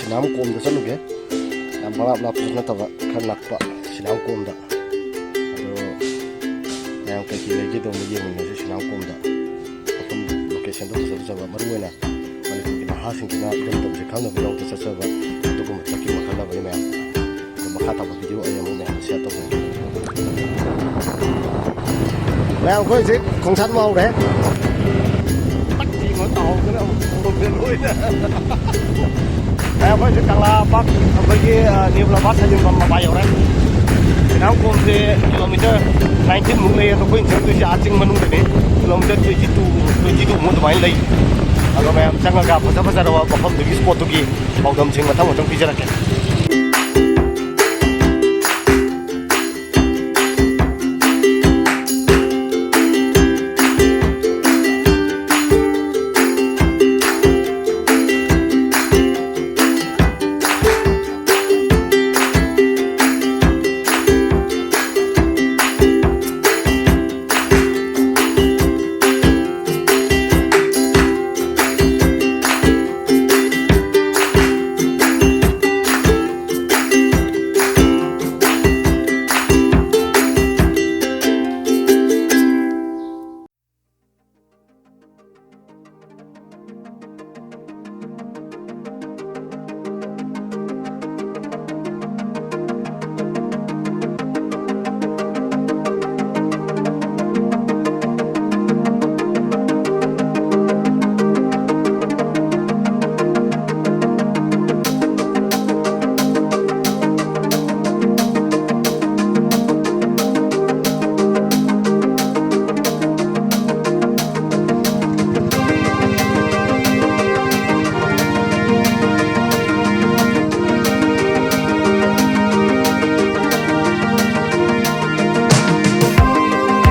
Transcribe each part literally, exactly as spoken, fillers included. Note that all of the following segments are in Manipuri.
ꯁꯤꯅꯥꯝ ꯀꯣꯝꯗ ꯆꯠꯂꯨꯒꯦ꯫ ꯌꯥꯝ ꯄꯪꯂꯥꯞ ꯂꯥꯞꯄꯁꯨ ꯅꯠꯇꯕ, ꯈꯔ ꯅꯛꯄ ꯁꯤꯅꯥꯝ ꯀꯣꯝꯗ꯫ ꯑꯗꯣ ꯃꯌꯥꯝ ꯀꯩꯀꯩ ꯂꯩꯒꯦꯗꯣ ꯑꯃꯨꯛ ꯌꯦꯡꯃꯤꯟꯅꯁꯤ ꯁꯤꯅꯥꯝ ꯀꯣꯝꯗ꯫ ꯃꯐꯝ, ꯂꯣꯀꯦꯁꯟꯗꯣ ꯐꯖ ꯐꯖꯕ, ꯃꯔꯨ ꯑꯣꯏꯅ ꯃꯅꯤꯄꯨꯔꯒꯤ ꯅꯍꯥꯁꯤꯡꯁꯤꯅ ꯏꯔꯝꯗꯝꯁꯦ ꯈꯪꯅꯕꯒꯤꯗꯃꯛꯇ ꯆꯠꯆꯕ ꯑꯗꯨꯒꯨꯝꯕ trekking ꯃꯈꯜ ꯑꯃꯅꯤ ꯃꯌꯥꯝ꯫ ꯑꯗꯣ ꯃꯈꯥ ꯇꯥꯕ ꯚꯤꯗꯤꯑꯣ ꯑꯩ ꯑꯃꯨꯛ ꯃꯌꯥꯝꯗ ꯁꯤꯌꯔ ꯇꯧꯖꯔꯛꯀꯦ꯫ ꯃꯌꯥꯝ ꯑꯩꯈꯣꯏ ꯍꯧꯖꯤꯛ ꯈꯣꯡꯁꯥꯟ ꯍꯧꯔꯦ꯫ ꯇꯛ ꯊꯦꯡꯉꯣ ꯇꯥꯍꯧꯗꯅ ꯑꯃꯨꯛ ꯄꯣꯝꯃꯦ ꯂꯣꯏꯅ꯫ ꯃꯌꯥꯝ ꯑꯩꯈꯣꯏ ꯍꯧꯖꯤꯛ ꯀꯪꯂꯥ ꯄꯥꯛ ꯑꯩꯈꯣꯏꯒꯤ, ꯑ, ꯅꯤꯔꯃꯂꯥ ꯄꯥꯠ ꯁꯟꯖꯦꯟꯐꯝ ꯃꯄꯥ ꯌꯧꯔꯦ꯫ ꯁꯤꯅꯥꯝ ꯀꯣꯝꯁꯦ ꯀꯤꯂꯣꯃꯤꯇꯔ ꯅꯥꯏꯟꯇꯤꯟ ꯃꯨꯛ ꯂꯩꯌꯦ, ꯑꯗꯣ ꯑꯩꯈꯣꯏꯅ ꯆꯪꯗꯣꯏꯁꯦ ꯑꯥ ꯆꯤꯡ ꯃꯅꯨꯡꯗꯅꯤ꯫ Kilometre twenty two, twenty two ꯃꯨꯛ ꯑꯗꯨꯃꯥꯏꯅ ꯂꯩ꯫ ꯑꯗꯣ ꯃꯌꯥꯝ ꯆꯪꯉꯒ ꯐꯖ ꯐꯖꯔꯕ ꯃꯐꯝꯗꯨꯒꯤ ꯁ꯭ꯄꯣꯠꯇꯨꯒꯤ ꯄꯥꯎꯗꯝꯁꯤꯡ ꯃꯊꯪ ꯃꯊꯪ ꯄꯤꯖꯔꯛꯀꯦ꯫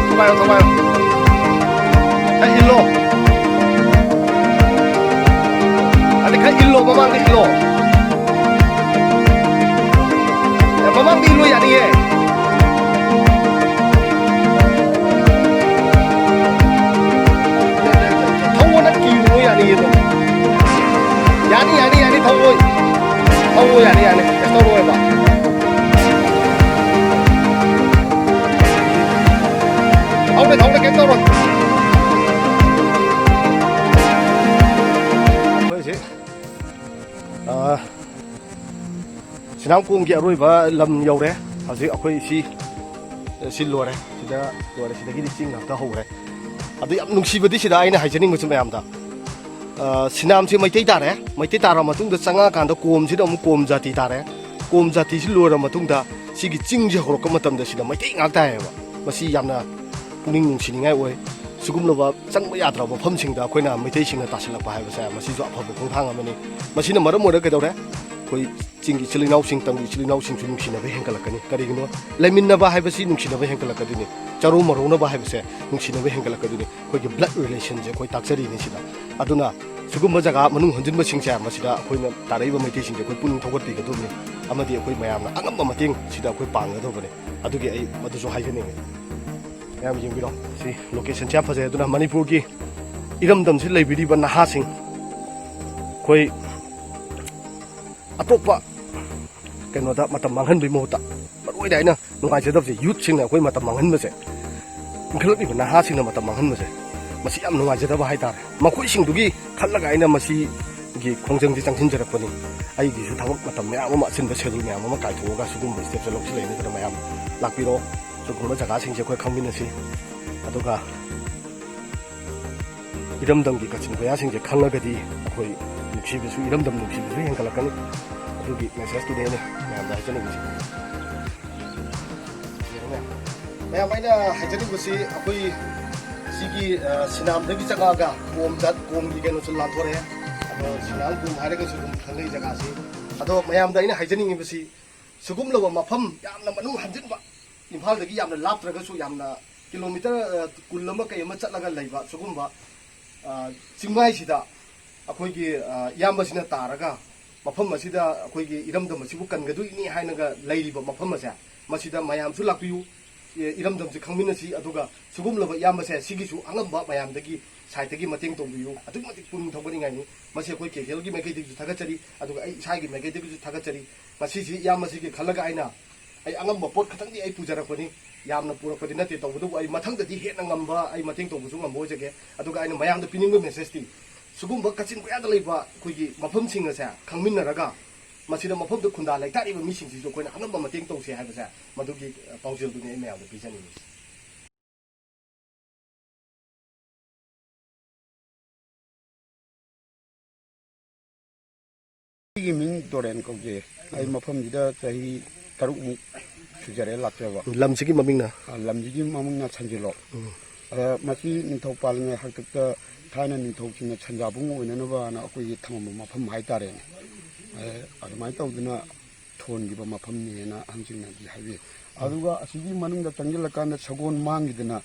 ꯊꯣꯛꯄꯥꯏꯔꯣ, ꯊꯣꯛꯄꯥꯏꯔꯣ꯫ ꯈꯔ ꯏꯜꯂꯣ꯫ ꯑꯗꯩ ꯈꯔ ꯏꯜꯂꯣ, ꯃꯃꯥꯡꯗ ꯏꯜꯂꯣ꯫ ꯑꯦ, ꯃꯃꯥꯡꯗ ꯏꯜꯂꯣ, ꯌꯥꯅꯤꯌꯦ꯫ ꯊꯧꯑꯣ, ꯅꯪ ꯀꯤꯔꯨꯅꯨ, ꯌꯥꯅꯤꯌꯦ ꯑꯗꯨꯝ꯫ ꯌꯥꯅꯤ, ꯌꯥꯅꯤ, ꯌꯥꯅꯤ, ꯊꯧꯑꯣ꯫ ꯌꯥꯅꯤ, ꯌꯥꯅꯤ, ꯀꯩꯁꯨ ꯇꯧꯔꯣꯏꯕ꯫ ꯊꯧꯗꯦ, ꯊꯧꯗꯦ, ꯀꯩꯝ ꯇꯧꯔꯣꯏ꯫ ꯑꯩꯈꯣꯏꯁꯤ, ꯑꯥ, ꯁꯤꯅꯥꯝꯀꯣꯡꯒꯤ ꯑꯔꯣꯏꯕ ꯂꯝ ꯌꯧꯔꯦ꯫ ꯍꯧꯖꯤꯛ ꯑꯩꯈꯣꯏ ꯁꯤ, ꯁꯤ ꯂꯣꯏꯔꯦ꯫ ꯁꯤꯗ ꯂꯣꯏꯔꯦ꯫ ꯁꯤꯗꯒꯤꯗꯤ ꯆꯤꯡ ꯉꯥꯛꯇ ꯍꯧꯔꯦ꯫ ꯑꯗꯨ ꯌꯥꯝ ꯅꯨꯡꯁꯤꯕꯗꯤ ꯁꯤꯗ ꯑꯩꯅ ꯍꯥꯏꯖꯅꯤꯡꯕꯁꯤ ꯃꯌꯥꯝꯗ, ꯑ, ꯁꯤꯅꯥꯝꯁꯤ ꯃꯩꯇꯩ ꯇꯥꯔꯦ꯫ ꯃꯩꯇꯩ ꯇꯥꯔ ꯃꯇꯨꯡꯗ ꯆꯪꯉꯛꯑꯀꯥꯟꯗ ꯀꯣꯝꯁꯤꯗ ꯑꯃꯨꯛ ꯀꯣꯝ ꯖꯥꯇꯤ ꯇꯥꯔꯦ꯫ ꯀꯣꯝ ꯖꯥꯇꯤꯁꯤ ꯂꯣꯏꯔ ꯃꯇꯨꯡꯗ ꯁꯤꯒꯤ ꯆꯤꯡꯁꯤ ꯍꯧꯔꯛꯄ ꯃꯇꯝꯗ ꯁꯤꯗ ꯃꯩꯇꯩ ꯉꯥꯛ ꯇꯥꯏꯌꯦꯕ꯫ ꯃꯁꯤ ꯌꯥꯝꯅ ꯄꯨꯛꯅꯤꯡ ꯅꯨꯡꯁꯤꯅꯤꯡꯉꯥꯏ ꯑꯣꯏ꯫ ꯁꯤꯒꯨꯝꯂꯕ ꯆꯪꯕ ꯌꯥꯗ꯭ꯔꯕ ꯃꯐꯝꯁꯤꯡꯗ ꯑꯩꯈꯣꯏꯅ ꯃꯩꯇꯩꯁꯤꯡꯅ ꯇꯥꯁꯤꯜꯂꯛꯄ ꯍꯥꯏꯕꯁꯦ ꯃꯁꯤꯁꯨ ꯑꯐꯕ ꯈꯣꯡꯊꯥꯡ ꯑꯃꯅꯤ꯫ ꯃꯁꯤꯅ ꯃꯔꯝ ꯑꯣꯏꯔꯒ ꯀꯩꯗꯧꯔꯦ? ꯑꯩꯈꯣꯏ ꯆꯤꯡꯒꯤ ꯏꯆꯤꯜ ꯏꯅꯥꯎꯁꯤꯡ, ꯇꯝꯒꯤ ꯏꯆꯤꯜ ꯏꯅꯥꯎꯁꯤꯡꯁꯨ ꯅꯨꯡꯁꯤꯅꯕ ꯍꯦꯟꯒꯠꯂꯛꯀꯅꯤ꯫ ꯀꯔꯤꯒꯤꯅꯣ? ꯂꯩꯃꯤꯟꯅꯕ ꯍꯥꯏꯕꯁꯤ ꯅꯨꯡꯁꯤꯅꯕ ꯍꯦꯟꯒꯠꯂꯛꯀꯗꯣꯏꯅꯤ꯫ ꯆꯔꯨ ꯃꯔꯧꯅꯕ ꯍꯥꯏꯕꯁꯦ ꯅꯨꯡꯁꯤꯅꯕ ꯍꯦꯟꯒꯠꯂꯛꯀꯗꯣꯏꯅꯤ꯫ ꯑꯩꯈꯣꯏꯒꯤ blood relationꯁꯦ ꯑꯩꯈꯣꯏ ꯇꯥꯛꯆꯔꯤꯅꯤ ꯁꯤꯗ꯫ ꯑꯗꯨꯅ ꯁꯤꯒꯨꯝꯕ ꯖꯒꯥ ꯃꯅꯨꯡ ꯍꯟꯖꯤꯟꯕꯁꯤꯡꯁꯦ ꯃꯁꯤꯗ ꯑꯩꯈꯣꯏꯅ ꯇꯥꯔꯛꯏꯕ ꯃꯩꯇꯩꯁꯤꯡꯁꯦ ꯑꯩꯈꯣꯏ ꯄꯨꯛꯅꯤꯡ ꯊꯧꯒꯠꯄꯤꯒꯗꯕꯅꯤ꯫ ꯑꯃꯗꯤ ꯑꯩꯈꯣꯏ ꯃꯌꯥꯝꯅ ꯑꯉꯝꯕ ꯃꯇꯦꯡ ꯁꯤꯗ ꯑꯩꯈꯣꯏ ꯄꯥꯡꯒꯗꯕꯅꯤ꯫ ꯑꯗꯨꯒꯤ ꯑꯩ ꯃꯗꯨꯁꯨ ꯍꯥꯏꯖꯅꯤꯡꯉꯤ꯫ ꯃꯌꯥꯝ ꯌꯦꯡꯕꯤꯔꯣ꯫ ꯁꯤ locationꯁꯦ ꯌꯥꯝ ꯐꯖꯩ꯫ ꯑꯗꯨꯅ ꯃꯅꯤꯄꯨꯔꯒꯤ ꯏꯔꯝꯗꯝꯁꯤꯗ ꯂꯩꯕꯤꯔꯤꯕ ꯅꯍꯥꯁꯤꯡ, ꯑꯩꯈꯣꯏ ꯑꯇꯣꯞꯄ ꯀꯩꯅꯣꯗ ꯃꯇꯝ ꯃꯥꯡꯍꯟꯕꯒꯤ ꯃꯍꯨꯠꯇ, ꯃꯔꯨꯑꯣꯏꯅ ꯑꯩꯅ ꯅꯨꯡꯉꯥꯏꯖꯗꯕꯁꯦ, youthꯁꯤꯡꯅ ꯑꯩꯈꯣꯏ ꯃꯇꯝ ꯃꯥꯡꯍꯟꯕꯁꯦ, ꯏꯟꯈꯠꯂꯛꯂꯤꯕ ꯅꯍꯥꯁꯤꯡꯅ ꯃꯇꯝ ꯃꯥꯡꯍꯟꯕꯁꯦ, ꯃꯁꯤ ꯌꯥꯝ ꯅꯨꯡꯉꯥꯏꯖꯗꯕ ꯍꯥꯏꯇꯥꯔꯦ꯫ ꯃꯈꯣꯏꯁꯤꯡꯗꯨꯒꯤ ꯈꯜꯂꯒ ꯑꯩꯅ ꯃꯁꯤꯒꯤ ꯈꯣꯡꯖꯪꯁꯤ ꯆꯪꯁꯤꯟꯖꯔꯛꯄꯅꯤ꯫ ꯑꯩꯒꯤꯁꯨ ꯊꯕꯛ ꯃꯇꯝ ꯃꯌꯥꯝ ꯑꯃ, ꯑꯆꯤꯟꯕ schedule ꯃꯌꯥꯝ ꯑꯃ ꯀꯥꯏꯊꯣꯛꯑꯒ ꯁꯤꯒꯨꯝꯕ stepꯁꯦ ꯂꯧꯁꯤꯜꯂꯛꯏꯅꯤ꯫ ꯑꯗꯨꯅ ꯃꯌꯥꯝ ꯂꯥꯛꯄꯤꯔꯣ, ꯁꯤꯒꯨꯝꯕ ꯖꯒꯥꯁꯤꯡꯁꯦ ꯑꯩꯈꯣꯏ ꯈꯪꯃꯤꯟꯅꯁꯤ꯫ ꯑꯗꯨꯒ ꯏꯔꯝꯗꯝꯒꯤ ꯀꯥꯆꯤꯟ ꯀꯣꯌꯥꯁꯤꯡꯁꯦ ꯈꯪꯉꯒꯗꯤ ꯑꯩꯈꯣꯏ ꯅꯨꯡꯁꯤꯕꯁꯨ, ꯏꯔꯝꯗꯝ ꯅꯨꯡꯁꯤꯕꯁꯨ ꯍꯦꯟꯒꯠꯂꯛꯀꯅꯤ꯫ ꯑꯗꯨꯒꯤ messageꯇꯨꯅꯦ ꯑꯩꯅ ꯃꯌꯥꯝꯗ ꯍꯥꯏꯖꯅꯤꯡꯉꯤꯁꯦ꯫ ꯃꯌꯥꯝ, ꯑꯩꯅ ꯍꯥꯏꯖꯅꯤꯡꯕꯁꯤ ꯑꯩꯈꯣꯏ ꯁꯤꯒꯤ, ꯑ, ꯁꯤꯅꯥꯝꯗꯒꯤ ꯆꯪꯉꯛꯑꯒ ꯀꯣꯝ ꯖꯥꯠ, ꯀꯣꯝꯒꯤ ꯀꯩꯅꯣꯁꯨ ꯂꯥꯟꯊꯣꯔꯛꯑꯦ꯫ ꯑꯗꯣ ꯁꯤꯅꯥꯝ ꯀꯣꯝ ꯍꯥꯏꯔꯒꯁꯨ ꯑꯗꯨꯝ ꯈꯪꯅꯩ ꯖꯒꯥꯁꯤ꯫ ꯑꯗꯣ ꯃꯌꯥꯝꯗ ꯑꯩꯅ ꯍꯥꯏꯖꯅꯤꯡꯉꯤꯕꯁꯤ ꯁꯤꯒꯨꯝꯂꯕ ꯃꯐꯝ ꯌꯥꯝꯅ ꯃꯅꯨꯡ ꯍꯟꯖꯤꯟꯕ, ꯏꯝꯐꯥꯜꯗꯒꯤ ꯌꯥꯝꯅ ꯂꯥꯞꯇ꯭ꯔꯒꯁꯨ ꯌꯥꯝꯅ kilometre, ꯑ, ꯀꯨꯟ ꯑꯃ ꯀꯩ ꯑꯃ ꯆꯠꯂꯒ ꯂꯩꯕ ꯁꯤꯒꯨꯝꯕ, ꯑ, ꯆꯤꯡꯃꯥꯏꯁꯤꯗ ꯑꯩꯈꯣꯏꯒꯤ, ꯑ, ꯏꯌꯥꯝꯕꯁꯤꯅ ꯇꯥꯔꯒ ꯃꯐꯝ ꯑꯁꯤꯗ ꯑꯩꯈꯣꯏꯒꯤ ꯏꯔꯝꯗꯝ ꯑꯁꯤꯕꯨ ꯀꯟꯒꯗꯣꯏꯅꯤ ꯍꯥꯏꯅꯒ ꯂꯩꯔꯤꯕ ꯃꯐꯝ ꯑꯁꯦ, ꯃꯁꯤꯗ ꯃꯌꯥꯝꯁꯨ ꯂꯥꯛꯄꯤꯌꯨ꯫ ꯏ-, ꯏꯔꯝꯗꯝꯁꯦ ꯈꯪꯃꯤꯟꯅꯁꯤ꯫ ꯑꯗꯨꯒ ꯁꯤꯒꯨꯝꯂꯕ ꯏꯌꯥꯝꯕꯁꯦ ꯁꯤꯒꯤꯁꯨ ꯑꯉꯝꯕ ꯃꯌꯥꯝꯗꯒꯤ ꯁꯥꯏꯠꯇꯒꯤ ꯃꯇꯦꯡ ꯇꯧꯕꯤꯌꯨ꯫ ꯑꯗꯨꯛꯀꯤ ꯃꯇꯤꯛ ꯄꯨꯛꯅꯤꯡ ꯊꯧꯒꯠꯅꯤꯡꯉꯥꯏꯅꯤ꯫ ꯃꯁꯤ ꯑꯩꯈꯣꯏ ꯀꯦ ꯀꯦ ꯑꯦꯜꯒꯤ ꯃꯥꯏꯀꯩꯗꯒꯤꯁꯨ ꯊꯥꯒꯠꯆꯔꯤ, ꯑꯗꯨꯒ ꯑꯩ ꯏꯁꯥꯒꯤ ꯃꯥꯏꯀꯩꯗꯒꯤꯁꯨ ꯊꯥꯒꯠꯆꯔꯤ꯫ ꯉꯁꯤꯁꯤ ꯏꯌꯥꯝꯕꯁꯤꯒꯤ ꯈꯜꯂꯒ ꯑꯩꯅ, ꯑꯩ ꯑꯉꯝꯕ ꯄꯣꯠ ꯈꯛꯇꯪꯗꯤ ꯑꯩ ꯄꯨꯖꯔꯛꯄꯅꯤ, ꯌꯥꯝꯅ ꯄꯨꯔꯛꯄꯗꯤ ꯅꯠꯇꯦ꯫ ꯇꯧꯕꯇꯕꯨ ꯑꯩ ꯃꯊꯪꯗꯗꯤ ꯍꯦꯟꯅ ꯉꯝꯕ, ꯑꯩ ꯃꯇꯦꯡ ꯇꯧꯕꯁꯨ ꯉꯝꯕ ꯑꯣꯏꯖꯒꯦ꯫ ꯑꯗꯨꯒ ꯑꯩꯅ ꯃꯌꯥꯝꯗ ꯄꯤꯅꯤꯡꯕ ꯃꯦꯁꯦꯖꯇꯤ, ꯁꯤꯒꯨꯝꯕ ꯀꯛꯆꯤꯡ ꯀꯣꯌꯥꯗ ꯂꯩꯕ ꯑꯩꯈꯣꯏꯒꯤ ꯃꯐꯝꯁꯤꯡ ꯑꯁꯦ ꯈꯪꯃꯤꯟꯅꯔꯒ, ꯃꯁꯤꯗ ꯃꯐꯝꯗꯨ ꯈꯨꯟꯗꯥ ꯂꯩꯇꯥꯔꯤꯕ ꯃꯤꯁꯤꯡꯁꯤꯁꯨ ꯑꯩꯈꯣꯏꯅ ꯑꯉꯝꯕ ꯃꯇꯦꯡ ꯇꯧꯁꯦ ꯍꯥꯏꯕꯁꯦ, ꯃꯗꯨꯒꯤ, ꯑ, ꯄꯥꯎꯖꯦꯜꯗꯨꯅꯤ ꯑꯩ ꯃꯌꯥꯝꯗ ꯄꯤꯖꯅꯤꯡꯉꯤꯁꯦ꯫ ꯑꯩꯒꯤ ꯃꯤꯡ ꯇꯣꯔꯦꯟ ꯀꯧꯖꯩ꯫ ꯑꯩ ꯃꯐꯝꯁꯤꯗ ꯆꯍꯤ ꯇꯔꯨꯛꯃꯨꯛ ꯁꯨꯖꯔꯦ ꯂꯥꯛꯆꯕ꯫ ꯂꯝꯁꯤꯒꯤ ꯃꯃꯤꯡꯅ? ꯑ, ꯂꯝꯁꯤꯒꯤ ꯃꯃꯤꯡꯅ ꯁꯟꯖꯤꯂꯣꯛ꯫ ꯎꯝ꯫ ꯑꯗ ꯃꯁꯤ ꯅꯤꯡꯊꯧ ꯄꯥꯜꯂꯤꯉꯩ ꯍꯥꯛꯇꯛꯇ ꯊꯥꯏꯅ ꯅꯤꯡꯊꯧꯁꯤꯡꯅ ꯁꯟꯖꯥꯕꯨꯡ ꯑꯣꯏꯅꯅꯕꯅ ꯑꯩꯈꯣꯏꯒꯤ ꯊꯝꯃꯝꯕ ꯃꯐꯝ ꯍꯥꯏꯇꯥꯔꯦꯅꯦ꯫ ꯑꯦ, ꯑꯗꯨꯃꯥꯏꯅ ꯇꯧꯗꯅ ꯊꯣꯟꯈꯤꯕ ꯃꯐꯝꯅꯦꯅ ꯑꯍꯟꯁꯤꯡꯅꯗꯤ ꯍꯥꯏꯕꯤ꯫ ꯑꯗꯨꯒ ꯑꯁꯤꯒꯤ ꯃꯅꯨꯡꯗ ꯆꯪꯁꯤꯜꯂꯀꯥꯟꯗ ꯁꯒꯣꯜ ꯃꯥꯡꯈꯤꯗꯅ,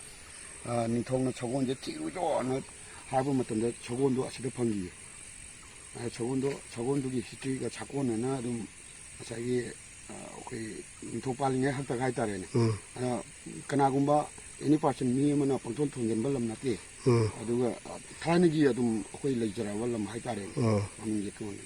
ꯑ, ꯅꯤꯡꯊꯧꯅ ꯁꯒꯣꯜꯁꯦ ꯊꯤꯔꯨꯆꯣꯅ ꯍꯥꯏꯕ ꯃꯇꯝꯗ ꯁꯒꯣꯜꯗꯣ ꯑꯁꯤꯗ ꯐꯪꯈꯤꯌꯦ꯫ ꯑ, ꯁꯒꯣꯜꯗꯣ, ꯁꯒꯣꯜꯗꯨꯒꯤ ꯍꯤꯁꯇ꯭ꯔꯤꯒ ꯁꯥꯒꯣꯟꯅꯅ ꯑꯗꯨꯝ ꯉꯁꯥꯏꯒꯤ, ꯑ, ꯑꯩꯈꯣꯏ ꯅꯤꯡꯊꯧ ꯄꯥꯜꯂꯤꯉꯩ ꯍꯥꯛꯇꯛ ꯍꯥꯏꯇꯥꯔꯦꯅꯦ꯫ ꯎꯝ꯫ ꯑ, ꯀꯅꯥꯒꯨꯝꯕ any person ꯃꯤ ꯑꯃꯅ ꯄꯪꯊꯣꯟ ꯊꯣꯟꯖꯤꯟꯕ ꯂꯝ ꯅꯠꯇꯦ꯫ ꯎꯝ꯫ ꯑꯗꯨꯒ, ꯑ, ꯊꯥꯏꯅꯒꯤ ꯑꯗꯨꯝ ꯑꯩꯈꯣꯏ ꯂꯩꯖꯔꯕ ꯂꯝ ꯍꯥꯏꯇꯥꯔꯦꯅꯦ꯫ ꯎꯝ꯫ ꯃꯃꯤꯡꯁꯦ ꯀꯩꯅꯣꯅꯦ꯫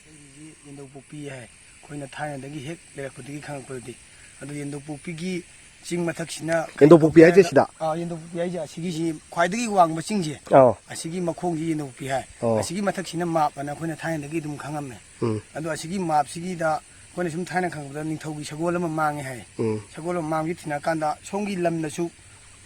ꯑꯩꯒꯤꯁꯤ ꯌꯦꯟꯗꯧꯄꯣꯛꯄꯤ ꯍꯥꯏ꯫ ꯑꯩꯈꯣꯏꯅ ꯊꯥꯏꯅꯗꯒꯤ ꯍꯦꯛ ꯂꯩꯔꯛꯄꯗꯒꯤ ꯈꯪꯉꯛꯄꯗꯗꯤ꯫ ꯑꯗꯨ ꯌꯦꯟꯗꯧꯄꯣꯛꯄꯤꯒꯤ ꯆꯤꯡ ꯃꯊꯛꯁꯤꯅ ꯀꯩ ꯌꯦꯟꯗꯧꯄꯣꯛꯄꯤ ꯍꯥꯏꯁꯦ ꯍꯥꯏꯅ ꯁꯤꯗ? ꯑꯥ, ꯌꯦꯟꯗꯧꯄꯣꯛꯄꯤ ꯍꯥꯏꯁꯦ ꯑꯁꯤꯒꯤꯁꯤ ꯈ꯭ꯋꯥꯏꯗꯒꯤ ꯋꯥꯡꯕ ꯆꯤꯡꯁꯦ꯫ ꯑꯥ꯫ ꯑꯁꯤꯒꯤ ꯃꯈꯣꯡꯁꯤ ꯌꯦꯟꯗꯧꯄꯣꯛꯄꯤ ꯍꯥꯏ꯫ ꯑꯣ꯫ ꯑꯁꯤꯒꯤ ꯃꯊꯛꯁꯤꯅ ꯃꯥꯞ ꯑꯅ ꯑꯩꯈꯣꯏꯅ ꯊꯥꯏꯅꯗꯒꯤ ꯑꯗꯨꯝ ꯈꯪꯉꯝꯃꯦ꯫ ꯎꯝ꯫ ꯑꯗꯣ ꯑꯁꯤꯒꯤ ꯃꯥꯞꯁꯤꯒꯤꯗ ꯑꯩꯈꯣꯏꯅ ꯁꯨꯝ ꯊꯥꯏꯅ ꯈꯪꯕꯗ ꯅꯤꯡꯊꯧꯒꯤ ꯁꯒꯣꯜ ꯑꯃ ꯃꯥꯡꯉꯦ ꯍꯥꯏ꯫ ꯎꯝ꯫ ꯁꯒꯣꯜ ꯑꯃ ꯃꯥꯡꯕꯁꯤ ꯊꯤꯅꯔꯀꯥꯟꯗ ꯁꯣꯝꯒꯤ ꯂꯝꯗꯁꯨ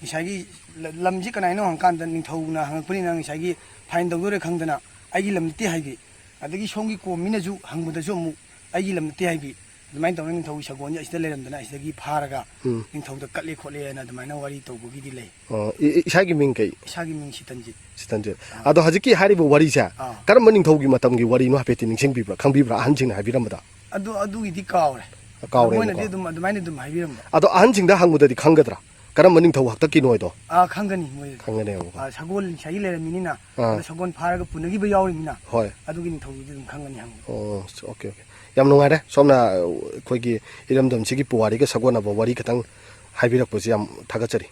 ꯉꯁꯥꯏꯒꯤ ꯂ-, ꯂꯝꯁꯤ ꯀꯅꯥꯏꯅꯣ ꯍꯪꯀꯥꯟꯗ ꯅꯤꯡꯊꯧꯅ ꯍꯪꯉꯛꯄꯅꯤꯅ ꯉꯁꯥꯏꯒꯤ ꯐꯥꯏꯟ ꯇꯧꯗꯣꯔꯦ ꯈꯪꯗꯅ ꯑꯩꯒꯤ ꯂꯝ ꯅꯠꯇꯦ ꯍꯥꯏꯕꯤ꯫ ꯑꯗꯒꯤ ꯁꯣꯝꯒꯤ ꯀꯣꯝ ꯃꯤꯅꯁꯨ ꯍꯪꯕꯗꯁꯨ ꯑꯃꯨꯛ ꯑꯩꯒꯤ ꯂꯝ ꯅꯠꯇꯦ ꯍꯥꯏꯕꯤ꯫ ꯑꯗꯨꯃꯥꯏꯅ ꯇꯧꯅ ꯅꯤꯡꯊꯧꯒꯤ ꯁꯒꯣꯜꯁꯦ ꯑꯁꯤꯗ ꯂꯩꯔꯝꯗꯅ ꯑꯁꯤꯗꯒꯤ ꯐꯥꯔꯒ ꯎꯝ꯫ ꯅꯤꯡꯊꯧꯗ ꯀꯠꯂꯦ ꯈꯣꯠꯂꯦ ꯍꯥꯏꯅ ꯑꯗꯨꯃꯥꯏꯅ ꯋꯥꯔꯤ ꯇꯧꯕꯒꯤꯗꯤ ꯂꯩ꯫ ꯑꯣ, ꯏ-, ꯏ-, ꯏꯁꯥꯒꯤ ꯃꯤꯡ ꯀꯩ? ꯏꯁꯥꯒꯤ ꯃꯤꯡ ꯁꯤꯇꯟꯖꯤꯠ꯫ ꯁꯤꯇꯟꯖꯤꯠ꯫ ꯑꯥ꯫ ꯑꯗꯣ ꯍꯧꯖꯤꯛꯀꯤ ꯍꯥꯏꯔꯤꯕ ꯋꯥꯔꯤꯁꯦ ꯑꯥ꯫ ꯀꯔꯝꯕ ꯅꯤꯡꯊꯧꯒꯤ ꯃꯇꯝꯒꯤ ꯋꯥꯔꯤꯅꯣ ꯍꯥꯏꯐꯦꯠꯇꯤ ꯅꯤꯡꯁꯤꯡꯕꯤꯕ꯭ꯔꯥ, ꯈꯪꯕꯤꯕ꯭ꯔꯥ, ꯑꯍꯟꯁꯤꯡꯅ ꯍꯥꯏꯕꯤꯔꯝꯕꯗ? ꯑꯗꯨ, ꯑꯗꯨꯒꯤꯗꯤ ꯀꯥꯎꯔꯦ꯫ ꯀꯥꯎꯔꯦꯕꯀꯣ꯫ ꯃꯣꯏꯅꯗꯤ ꯑꯗꯨꯝ ꯑꯗꯨꯃꯥꯏꯅ ꯑꯗꯨꯝ ꯍꯥꯏꯕꯤꯔꯝꯕ꯫ ꯑꯗꯣ ꯑꯍꯟꯁꯤꯡꯗ ꯍꯪꯕꯗꯗꯤ ꯈꯪꯒꯗ꯭ꯔꯥ? ꯀꯔꯝꯕ ꯅꯤꯡꯊꯧ ꯍꯥꯛꯇꯛꯀꯤꯅꯣ ꯍꯥꯏꯗꯣ? ꯑꯥ, ꯈꯪꯒꯅꯤ ꯃꯣꯏꯗꯗꯤ꯫ ꯈꯪꯒꯅꯦꯕꯀꯣ꯫ ꯑꯥ, ꯁꯒꯣꯜ ꯉꯁꯥꯏꯒꯤ ꯂꯩꯔꯝꯃꯤꯅꯤꯅ, ꯑꯥ꯫ ꯑꯗꯣ ꯁꯒꯣꯜ ꯐꯥꯔꯒ ꯄꯨꯅꯈꯤꯕ ꯌꯥꯎꯔꯤꯃꯤꯅ, ꯍꯣꯏ꯫ ꯑꯗꯨꯒꯤ ꯅꯤꯡꯊꯧꯗꯨꯗꯤ ꯑꯗꯨꯝ ꯈꯪꯒꯅꯤ ꯍꯪꯕꯗ꯫ ꯑꯣ, ꯑꯣꯀꯦ, ꯑꯣꯀꯦ꯫ ꯌꯥꯝ ꯅꯨꯡꯉꯥꯏꯔꯦ꯫ ꯁꯣꯝꯅ ꯑꯩꯈꯣꯏꯒꯤ ꯏꯔꯝꯗꯝꯁꯤꯒꯤ ꯄꯨꯋꯥꯔꯤꯒ ꯁꯥꯒꯣꯟꯅꯕ ꯋꯥꯔꯤ ꯈꯤꯇꯪ, ꯍꯥꯏꯕꯤꯔꯛꯄꯁꯤ ꯌꯥꯝ ꯊꯥꯒꯠꯆꯔꯤ꯫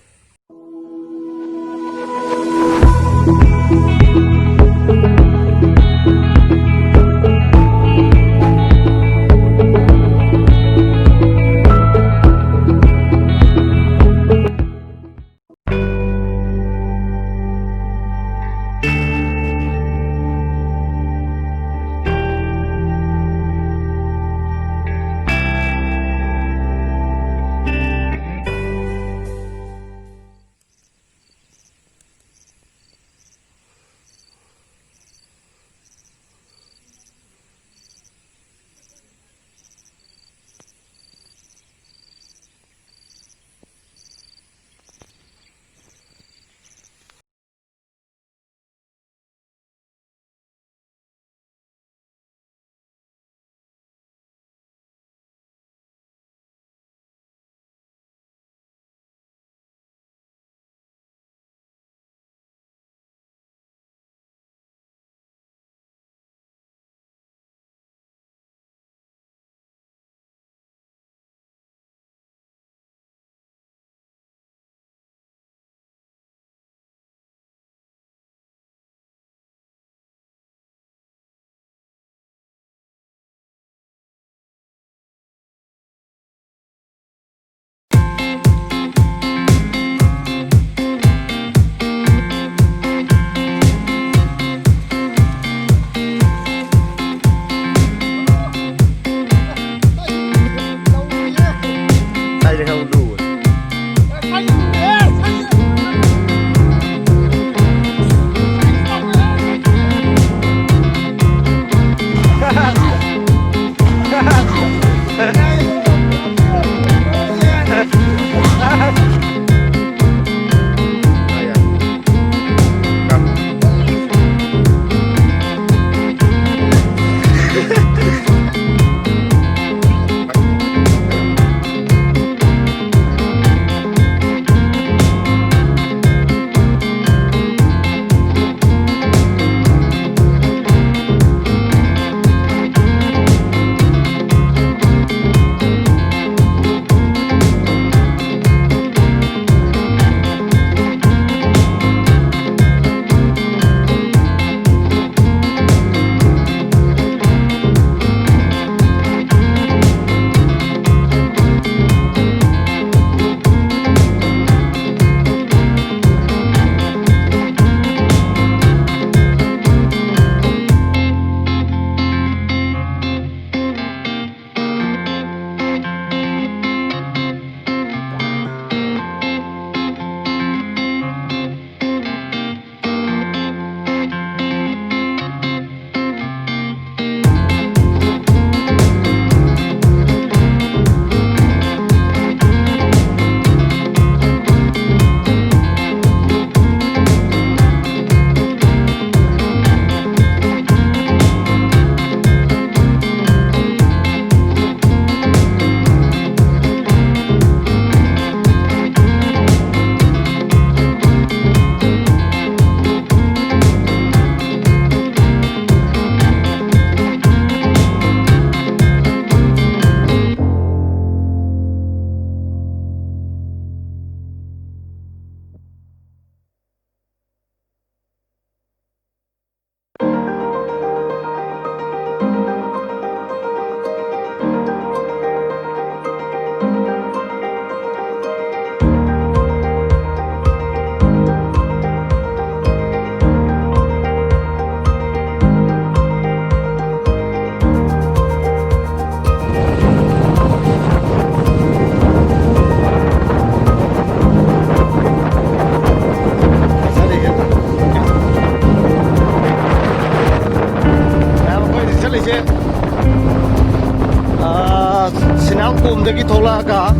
ꯗꯒꯤ ꯊꯣꯛꯂꯛꯑꯒ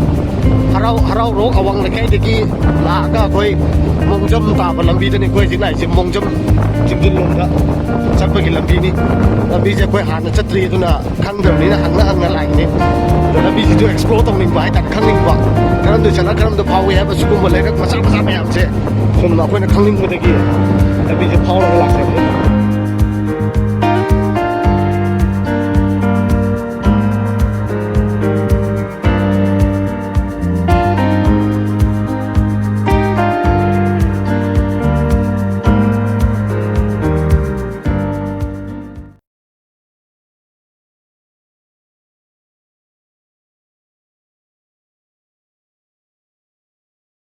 ꯍꯔꯥꯎ ꯍꯔꯥꯎꯔꯣꯛ ꯑꯋꯥꯡ ꯂꯩꯀꯥꯏꯗꯒꯤ ꯂꯥꯛꯑꯒ ꯑꯩꯈꯣꯏ ꯃꯣꯡꯖꯝ ꯇꯥꯕ ꯂꯝꯕꯤꯗꯅꯤ ꯑꯩꯈꯣꯏ ꯍꯧꯖꯤꯛ ꯂꯥꯛꯏꯁꯦ꯫ ꯃꯣꯡꯖꯝ ꯆꯤꯡꯖꯤꯜꯂꯣꯝꯗ ꯆꯠꯄꯒꯤ ꯂꯝꯕꯤꯅꯤ꯫ ꯂꯝꯕꯤꯁꯦ ꯑꯩꯈꯣꯏ ꯍꯥꯟꯅ ꯆꯠꯇ꯭ꯔꯤ, ꯑꯗꯨꯅ ꯈꯪꯗꯕꯅꯤꯅ ꯍꯪꯅ ꯍꯪꯅ ꯂꯥꯛꯏꯅꯤ꯫ ꯑꯗꯣ ꯂꯝꯕꯤꯁꯤꯁꯨ explore ꯇꯧꯅꯤꯡꯕ ꯍꯥꯏꯇꯥꯔꯦ, ꯈꯪꯅꯤꯡꯕ, ꯀꯔꯝꯗ ꯆꯠꯂ ꯀꯔꯝꯗ ꯐꯥꯎꯏ ꯍꯥꯏꯕ ꯁꯤꯒꯨꯝꯕ ꯂꯩꯔꯛ ꯃꯆꯥ ꯃꯆꯥ ꯃꯌꯥꯝꯁꯦ ꯁꯨꯝ ꯑꯩꯈꯣꯏꯅ ꯈꯪꯅꯤꯡꯕꯗꯒꯤ ꯂꯝꯕꯤꯁꯦ ꯐꯥꯎꯔꯒ ꯂꯥꯛꯆꯕꯅꯤ꯫